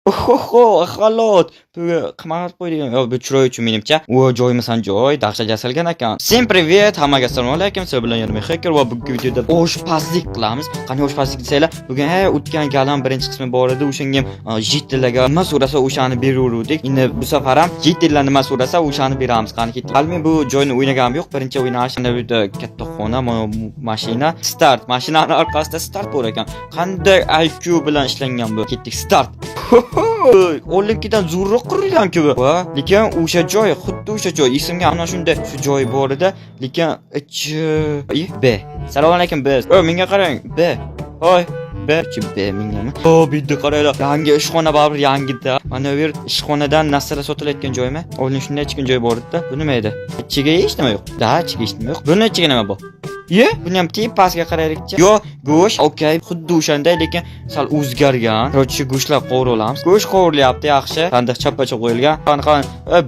Ohoho, axalot. Bu qimmat qo'ydigan. Yo, bu chiroy uchun menimcha. U joymisan joy, dahshat yasalgan ekan. Всем привет, hammaga assalomu alaykum. Sizlar bilan yana men Hacker va bugungi videoda oshpazlik qilamiz. Qani oshpazlik desanglar, bugun o'tgan galam birinchi qismi bor edi. O'shanga ham житель larga nima so'rasa o'shani beraverdik. Endi bu safar ham житель lar nima so'rasa o'shani beramiz. Qani ketdik. Hali men bu joyni o'ynaganim yo'q. Birinchi o'ynash bu yerda katta xona, mana bu mashina. Start. Mashinani orqasida start bor ekan. Qanday IQ bilan ishlangan bu? Ketdik, start. Oldingidan zo'rroq qurilgan-ku bu. Va lekin o'sha joy, xuddi o'sha joy esimga ana shunday shu joy bor edi, lekin ichi B. Assalomu alaykum, B. O, menga qarang, B. Oy, B, chi B mengami? O, bu yerda qaranglar, yangi ishxona baribir yangida. Mana bu yer ishxonadan narsalar sotilayotgan joymi? Oldin shunday chiqqan joy bor edi. Bu nima edi? Ichiga hech nima yo'q. Da, ichiga hech nima yo'q. Buni ichiga nima bor? Ye, buni ham tepasiga qaraylikchi. Yo, go'sht, okey, xuddi o'shanday, lekin sal o'zgargan. Короче, go'shtlar qovurib olamiz. Go'sht qovurilyapti, yaxshi. Sandiq chappacha qo'yilgan. Qani, qani.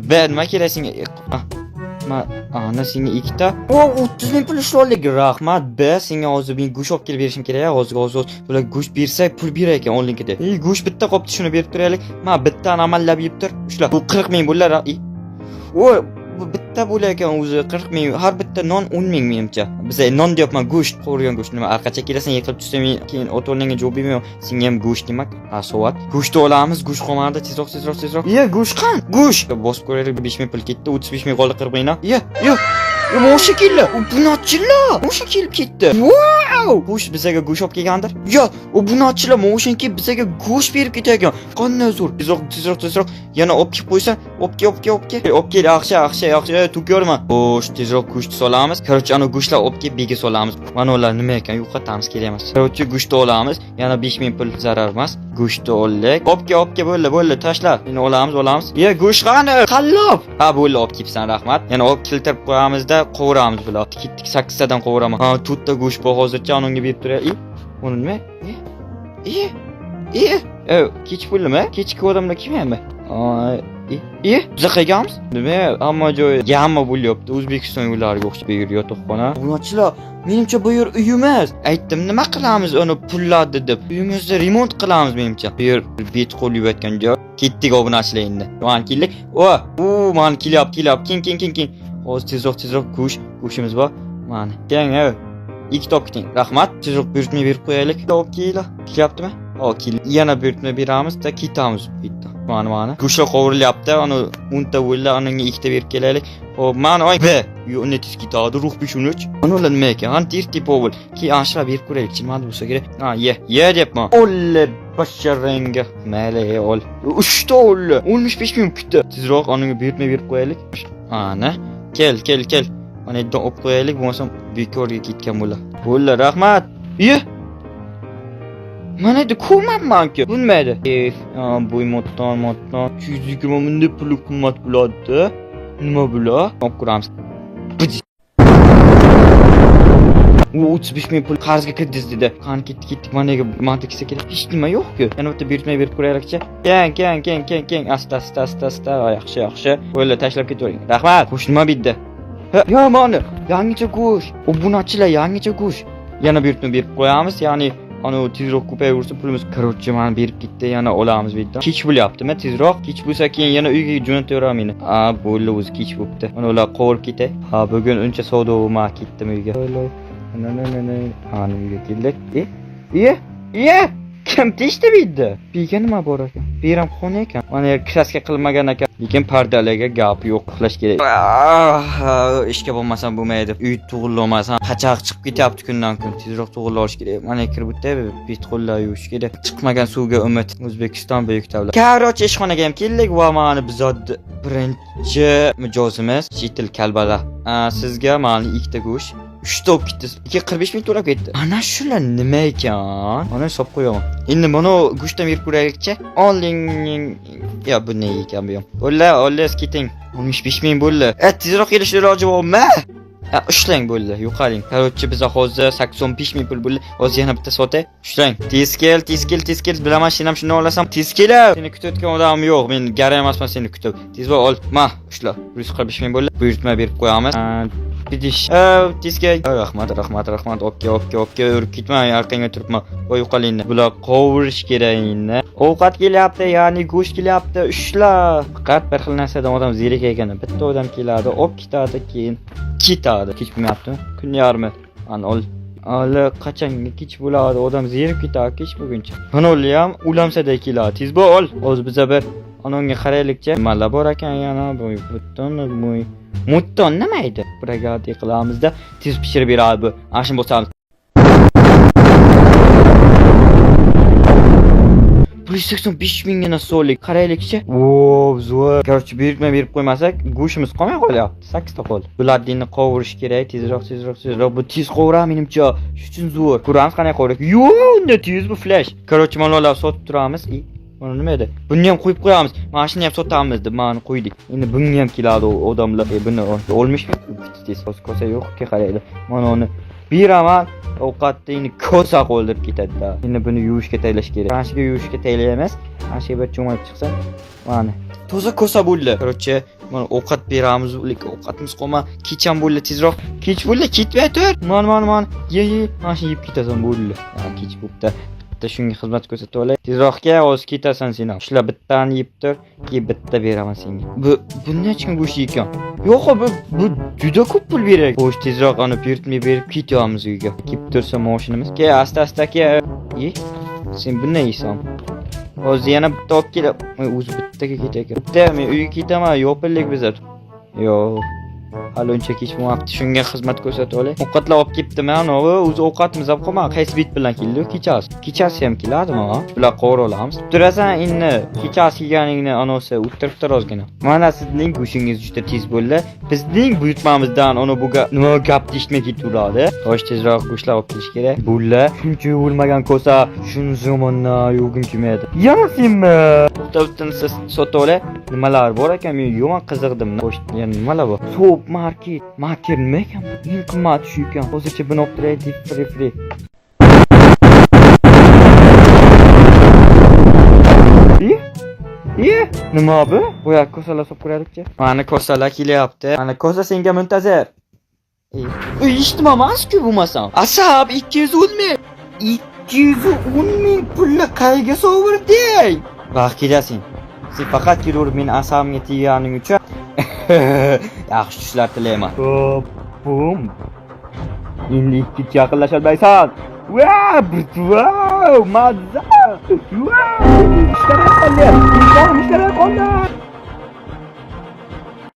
B, nima kerak senga? Ma, ana senga ikkita. O, 30 ming pul ishlab. Rahmat, B, senga hozir men go'sht olib kelib berishim kerak, hozir, hozir. Bular go'sht bersak pul berar ekan oldingidek. Ey, go'sht bitta qolibdi, shuni berib turaylik. Ma, bittani amallab yeb tur. Ushla. Bu 40 ming bo'lar. O, bu bitta bo'lar ekan o'zi 40 ming. Har bitta non 10 ming menimcha. Biza non deyapman, go'sht, qovurilgan go'sht nima arqacha kelasan, yiqilib tushsa men keyin ota-onangga javob bermayman. Senga ham go'sht demak, ha, sovat. Go'shtni olamiz, go'sht qolmadi, tezroq, tezroq, tezroq. Ye, go'sht qani? Go'sht. Bosib ko'raylik, 5 ming pul ketdi, 35 ming qoldi 40 mingdan. Ye, ye. Moshin keldi. Obunachilar. Moshin kelib ketdi. Wow! Go'sht bizaga go'sht olib kelgandir. Yo, obunachilar, moshin kelib bizaga go'sht berib ketayotgan. Qanday zo'r. Tezroq, tezroq, tezroq. Yana olib kelib qo'ysan. Olib kel, olib kel, olib kel. Olib kel, yaxshi, yaxshi, yaxshi. To'kyorma. Xo'sh, tezroq go'sht solamiz. Короче, ana go'shtlar olib kelib bega solamiz. Mana ular nima ekan, yo'qotamiz, kerak emas. Короче, go'shtni olamiz. Yana 5000 pul zarar emas. Go'shtni oldik. Olib kel, olib kel, bo'ldi, bo'ldi, tashla. Endi olamiz, olamiz. Ye, go'sht qani? Qallob. Ha, bo'ldi, olib kelibsan, rahmat. Yana olib keltirib qo'yamizda, qovuramiz bular. Ketdik, 8 tadan qovuraman. Ha, to'rtta go'sht bor hozircha, unga berib turay. E, uni nima? E, e, e, e, kech bo'ldimi? Kechki odamlar kelmaymi? E, e, biz qayergamiz? Nima, hamma joy яма bo'lyapti. O'zbekiston yo'llariga o'xshab bu yer yotoqxona. Obunachilar, menimcha bu yer uyimiz. Aytdim, nima qilamiz uni pullarni deb. Uyimizni remont qilamiz menimcha. Bu yer bet qo'l yuvayotgan joy. Ketdik, obunachilar, endi. Mana keldik. O, u mana kelyapti, kelyapti. Keyin, keyin, keyin, keyin. Hozir tezroq, tezroq go'sht, go'shtimiz bor. Mana. Keling, ey. Ikkita olib keting. Rahmat. Tezroq buyurtma berib qo'yaylik. Olib kelinglar. Kelyaptimi? O, kel. Yana buyurtma beramiz, da ketamiz bu yerdan. Mana, mana. Go'shtlar qovurilyapti. Ana 10 ta bo'ldi, ananga ikkita berib kelaylik. Xo'p, mana oy B. Yo, uni tez ketadi. Ruh 513. Ana ular nima ekan? Ana dirty povul. Keyin ana shular berib ko'raylik. Nima bo'lsa kerak. Ha, ye. Ye deyapman. Olle basharangga. Mayli, ye, ol. Uchta oldi. 15 ming kutdi. Tezroq anaga buyurtma berib qo'yaylik. Ana. Kel, kel, kel. Mana yerdan olib qo'yaylik, bo'lmasam bekorga ketgan bo'lar. Bo'ldi, rahmat. Ye. Mana yerda ko'rmabman-ku. Bu nima edi? F, bo'y motton, motton. 220 ming puli qimmat bo'ladi. Nima bular? Olib ko'ramiz. Bidi. U 35 ming pul qarzga kirdingiz dedi. Qani ketdik, ketdik. Mana nega mana kelsa kerak. Hech nima yo'q-ku. Yana bitta buyurtma berib ko'raylikchi. Keng, keng, keng, keng, keng. Asta, asta, asta, asta. Yaxshi, yaxshi. Bo'ldi, tashlab ketavering. Rahmat. Xo'sh, nima bu yerda? Ha, yo, mana yangicha go'sht. Obunachilar, yangicha go'sht. Yana buyurtma berib qo'yamiz, ya'ni anavi tezroq ko'payaversa pulimiz. Короче, mana berib ketdi, yana olamiz bu yerdan. Kech bo'lyaptimi? Tezroq. Kech bo'lsa keyin yana uyga jo'nataverar meni. A, bo'ldi, o'zi kech bo'libdi. Mana ular qovurib ketay. Ha, bugun uncha savdo bo'lmay ketdim uyga. Na na na na. Ana uyga keldik. E? E? E? Kim teshdi bu yerda? Bu yerga nima bor ekan? Bu yer ham xona ekan. Mana yer краска qilmagan ekan. Lekin pardalarga gap yo'q, uxlash kerak. Ah, ishga bormasam bo'lmaydi. Uy to'g'irlamasam pachaq chiqib ketyapti kundan kun. Tezroq to'g'irlab olish kerak. Mana kirib o'tay, bet qo'llar yuvish kerak. Chiqmagan suvga umid. O'zbekiston buyuk davlat. Короче, ishxonaga ham keldik va mana bizotni birinchi mijozimiz житель Kalbala. Sizga mana ikkita go'sht. Uchta olib ketdi. 245 ming to'lab ketdi. Ana shular nima ekan? Mana hisob qo'yaman. Endi mana go'shtdan berib ko'raylikchi. Oling. Ya, bu ne ekan bu ham? Bo'ldi, olasiz, keting. 15 ming bo'ldi. E, tezroq kelish iloji bormi? Ha, ushlang, bo'ldi, yo'qoling. Короче, biza hozir 85 ming pul bo'ldi. Hozir yana bitta sotay. Ushlang. Tez kel, tez kel, tez kel. Bilaman, sen ham shuni olasan. Tez kel. Seni kutayotgan odamim yo'q. Men gara emasman seni kutib. Tez bo'l, ol. Ma, ushla. 145 ming bo'ldi. Buyurtma berib qo'yamiz. idish. Tezga. Rahmat, rahmat, rahmat. Okey, okey, okey. Urib ketma, orqangga turibman. Qo'y qoling. Bular qovurish kerak endi. Ovqat kelyapti, ya'ni go'sht kelyapti. Ushla. Faqat bir xil narsadan odam zerikar ekan. Bitta odam keladi, olib ketadi, keyin ketadi. Kech bo'lmayaptimi? Kun yarmi. Ana ol. Hali qachonga kech bo'ladi? Odam zerikib ketadi kech bo'lguncha. Mana ular ham ulamsada keladi. Tez bo'l. Hozir biza bir anonga qaraylikchi. Nimalar bor ekan yana bu butun bu mutton nima edi? Brigada qilamizda tez pishirib beradi bu. Ana shuni bosamiz. 185 minggina so'lik. Qaraylikchi. Vo, zo'r. Короче, buyurtma berib qo'ymasak, go'shtimiz qolmay qolyapti. 8 ta qoldi. Bularni qovurish kerak. Tezroq, tezroq, tezroq. Bu tez qovuradi menimcha. Shu uchun zo'r. Ko'ramiz qanday qovuradi. Yo'q, unda tez bu flash. Короче, mana ularni sotib turamiz. I, mana nima edi? Buni ham qo'yib qo'yamiz. Mana shuni ham sotamiz deb mana qo'ydik. Endi bunga ham keladi u odamlar. E, buni olmishmi? Tez kosa yo'q, qaraydi. Mana uni beraman. Ovqatni endi kosa qo'ldirib ketadi-da. Endi buni yuvishga tayyorlash kerak. Mana shuga yuvishga tayyorlaymiz. Mana shu bir cho'milib chiqsin. Mana. Toza kosa bo'ldi. Короче, mana ovqat beramiz, lekin ovqatimiz qolma. Kech ham bo'ldi, tezroq. Kech bo'ldi, ketmay tur. Mana, mana, mana. Ye, ye. Mana shuni yeb ketasan bo'ldi. Ha, kech bo'pti. Bitta shunga xizmat ko'rsatib olay. Tezroq kel, hozir ketasan sen ham. Shular bittani yeb tur, keyin bitta beraman senga. Bu necha go'sht ekan? Yo'q, bu juda ko'p pul berak. Xo'sh, tezroq ani buyurtma berib ketyapmiz uyga. Kelib tursa mashinamiz. Kel, asta-asta kel. Ye. Sen buni yeysan. Hozir yana bitta olib kelib, o'zi bittaga ketar. Bitta men uyga ketaman, yopildik bizlar. Yo'q. Hali uncha kech bo'lmabdi. Shunga xizmat ko'rsatib olay. Ovqatlar olib kelibdimi? Anavi o'zi ovqatimiz ham qolmadi. Qaysi bet bilan keldi? Kechasi. Kechasi ham keladimi? Bular qovurib olamiz. Turasan endi kechasi yeganingni anavisi o'tirib tur ozgina. Mana sizning go'shingiz juda tez bo'ldi. Bizning buyurtmamizdan ana buga nima gap eshitmay ketaveradi. Xo'sh, tezroq go'shtlar olib kelish kerak. Bular shuncha yuvilmagan kosa, shuni zamondan yuvgim kelmaydi. Yana senmi? Bitta siz sotib olay. Nimalar bor ekan? Men yomon qiziqdim. Xo'sh, yana nimalar bor? So'p market. Marker nima ekan? Eng qimmati shu ekan. Hozircha buni olib turay, deb free free. I? I? Nima bu? Bu yoq kosalar solib ko'raylikchi. Mana kosalar kelyapti. Mana kosa senga muntazir. Eshitma emas-ku bo'lmasam. Asab 210 ming. 210 ming pulni qayerga sovirding? Vaqt kelasan. Sen faqat kelaverib meni asabimga tegganing uchun yaxshi tushlar tilayman. Hop, bum. Endi ikkinchi yaqinlasholmaysan. Va, wow, mazza. Wow, ishlamay qoldi. Telefonim ishlamay qoldi.